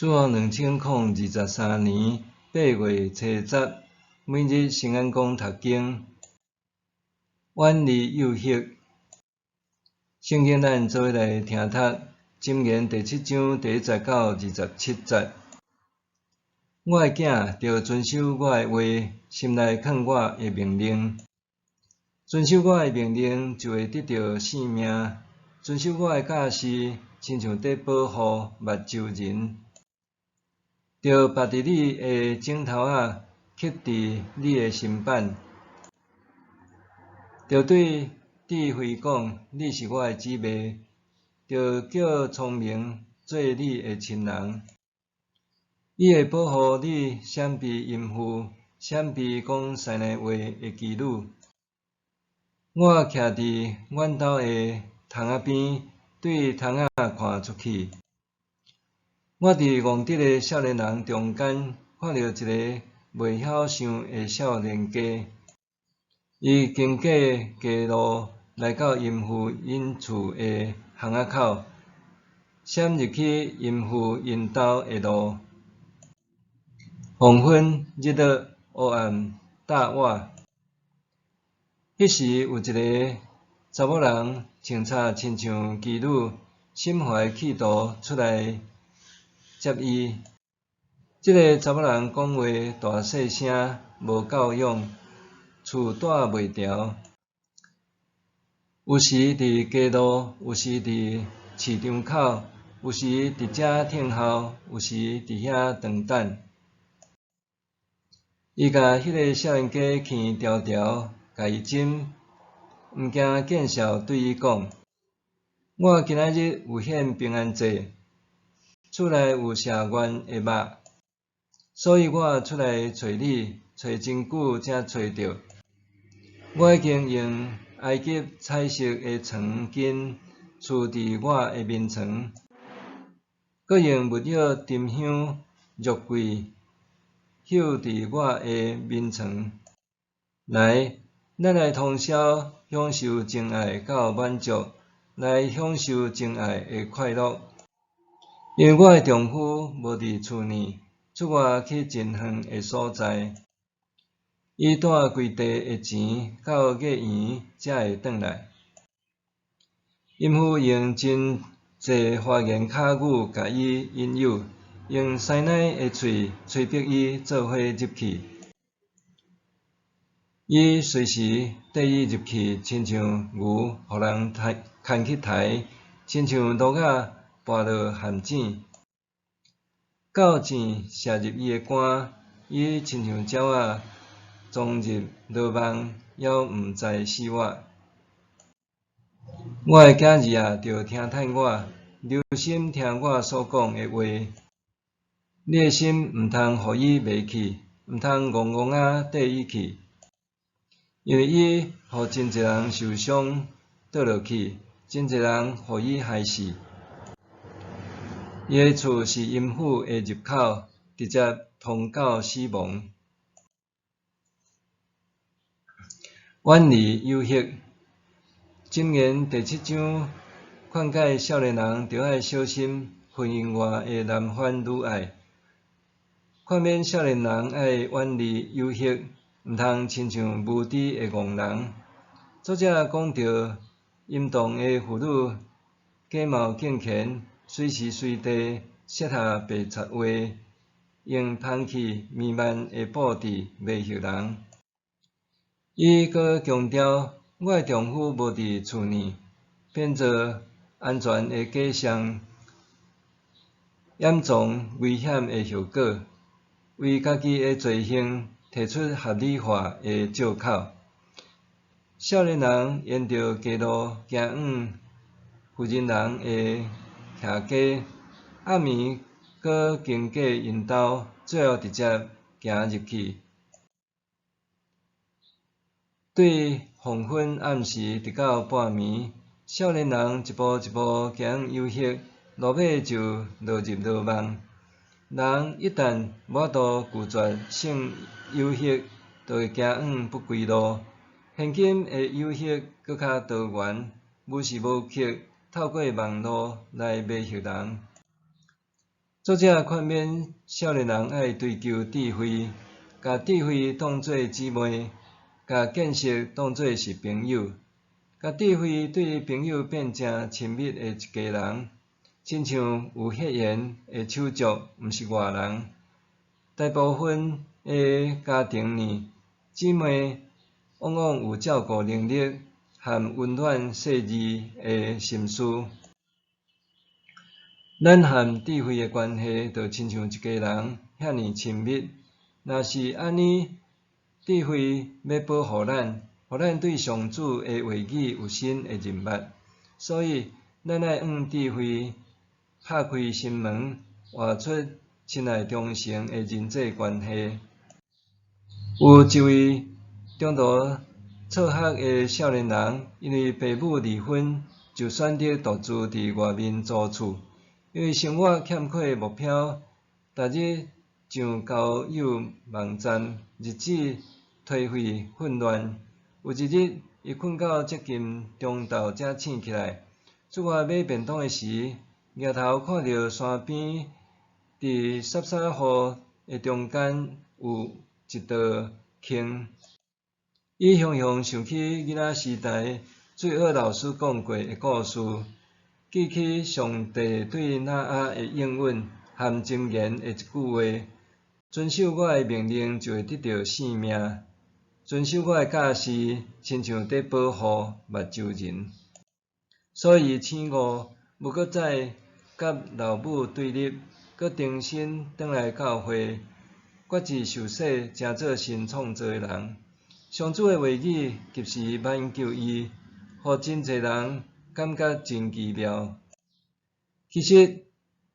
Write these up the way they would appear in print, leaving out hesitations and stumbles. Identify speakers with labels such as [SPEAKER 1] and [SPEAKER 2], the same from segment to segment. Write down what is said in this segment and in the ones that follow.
[SPEAKER 1] 主後2023年8月初十，每日聖安講讀經，遠離誘惑。聖經咱做伙來聽讀《箴言》第七章第一節到27節。我的囝，著遵守我的話，心內囥我的命令。遵守我的命令，就會得著性命；遵守我的教示，親像佇保護目睭仁。著縛佇你的指頭仔，刻佇你的心版。著對智慧講：你是我的姊妹；著叫聰明做你的親人。伊會保護你閃避淫婦，閃避講師奶話的妓女。我徛佇阮兜的窗仔邊，對窗仔看出去。我佇戇直的少年人中間，看著一个袂曉想的少年家。伊經過街路，來到淫婦𪜶厝的巷仔口，閃入去淫婦𪜶兜的路。黃昏、日落、黑暗、晝晚。彼時有一个查某人，穿插親像妓女，心懷企圖出來接伊。這个查某人講話大細聲，無教養，厝帶袂牢。有時佇街路，有時佇市場口，有時佇遮聽候，有時佇遐長等。伊共彼个少年家牽牢牢，共伊斟，毋驚見笑，對伊講：我今仔日有獻平安祭，厝內有謝願的肉，所以我出來揣你，揣真久才揣著。我已經用埃及彩色的床巾褛佇我的眠床，閣用沒藥、沉香、肉桂繡佇我的眠床。來，咱來通宵享受情愛到滿足，來享受情愛的快樂。因為我的丈夫無佇厝內，出外去真遠的所在。伊帶規地的錢到月圓才會轉來。淫婦用真濟花言巧語共伊引誘，用師奶的喙催逼伊做伙入去。伊隨時綴伊入去，親像牛予人牽去刣，親像驢仔跋落陷井。到箭射入伊的肝，伊親像鳥仔鑽入羅網，猶毋知死活。我的囝兒啊，著聽迵我，留心聽我所講的話。你的心毋通予伊迷去，毋通戇戇仔綴伊去，因為伊予真濟人受傷倒落去，真濟人予伊害死。伊的厝是淫婦的入口，直接通到死亡。遠離誘惑，箴言第七章勸誡少年人著愛小心婚姻外的男歡女愛，勸勉少年人愛遠離誘惑，毋通親像無知的戇人。作者講著淫蕩的婦女假冒敬虔，隨時隨地說下白賊話，用香氣彌漫的布置迷惑人。伊閣強調，我的丈夫無佇厝內，變做安全的假象，掩藏危險的後果，為家己的罪行提出合理化的藉口。少年人沿著街路行往婦人人的徛家，暗暝閣經過𪜶兜，最後直接行入去。對黃昏暗時直到半暝，少年人一步一步行往誘惑，落尾就落入羅網。人一旦無法度拒絕性誘惑，就會行往不歸路。現今的誘惑閣較多元，無時無刻透過網路來迷惑人。作者勸勉少年人愛追求智慧，共智慧當做姊妹，共見識當做是朋友，共智慧對朋友變誠親密的一家人，親像有血緣的手足，毋是外人。大部分的家庭呢，姊妹往往有照顧能力和溫暖細膩的心思。咱和智慧的關係，就親像一家人遐爾親密。若是按呢，智慧欲保護咱，予咱對上主的話語有新的認捌。所以，咱愛向智慧拍開心門，活出親愛忠誠的人際關係。有一位中途輟學的少年人，因為爸母離婚，就選擇獨自佇外面租厝。因為生活欠缺目標，逐日上交友網站，日子頹廢混亂。有一日，伊睏到接近中晝才醒起來，出外買便當的時，舉頭看著山邊，佇鑿鑿雨的中間有一道坑。伊雄雄想起囡仔時代罪惡老師講過的故事，記起上帝對挪亞的應允和箴言的一句話：遵守我的命令，就會得著性命；遵守我的教示，親像佇保護目睭仁。所以伊醒悟，無閣再佮老母對立，閣重新轉來教會，決志受洗，成做新創造的人。上主的話語及時挽救伊，予真濟人感覺真奇妙。其實，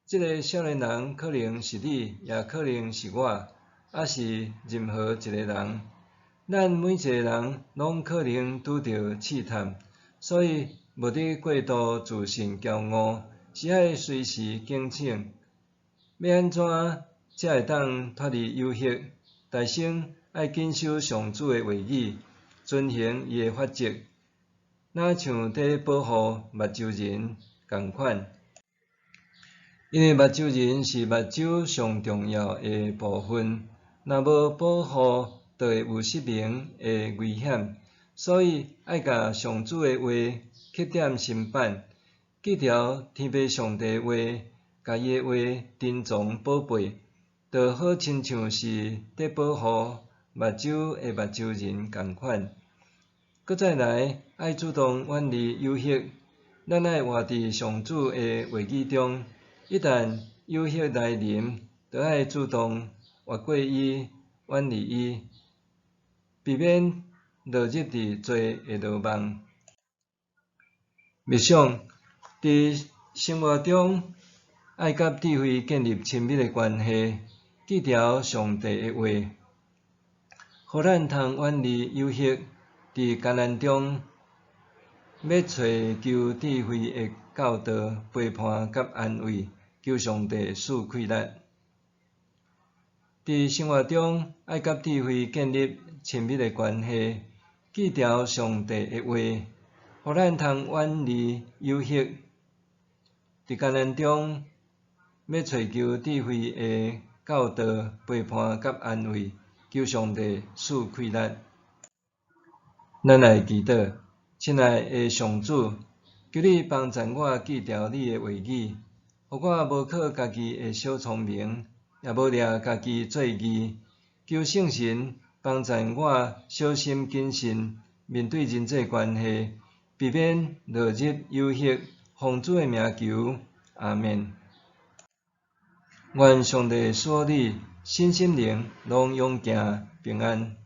[SPEAKER 1] 這个少年人可能是你，也可能是我，抑是任何一個人。咱每一個人攏可能拄著試探，所以無得過度自信驕傲，是愛隨時警醒。欲按怎才會當脫離誘惑？大先愛謹守上主的話語，遵行伊的法則，若像佇保護目睭仁仝款。因為目睭仁是目睭上重要的部分，若無保護，就會有失明的危險。所以愛共上主的話刻踮心版，記牢天父上帝的話，共伊的話珍藏寶貝，就好親像是佇保護目睭的目睭仁仝款。閣再來，愛主動遠離誘惑，咱愛活佇上主的話語中。一旦誘惑來臨，就愛主動越過伊，遠離伊，避免落入佇罪的羅網。默想，佇生活中，愛佮智慧建立親密的關係，記牢上帝的話，予咱通遠離誘惑，佇艱難中，欲揣求智慧的教導、陪伴佮安慰，求上帝賜氣力。佇生活中，愛佮智慧建立親密的關係，記牢上帝的話，予咱通遠離誘惑，佇艱難中，欲揣求智慧的教導、陪伴佮安慰，求上帝賜氣力。咱來祈禱，親愛的上主，求你幫助我記牢你的話語，予我無靠家己的小聰明，也無掠家己做義。求聖神幫助我小心謹慎面對人際關係，避免落入誘惑。奉主的名求，阿們。願上帝賜予你身心靈攏勇健平安。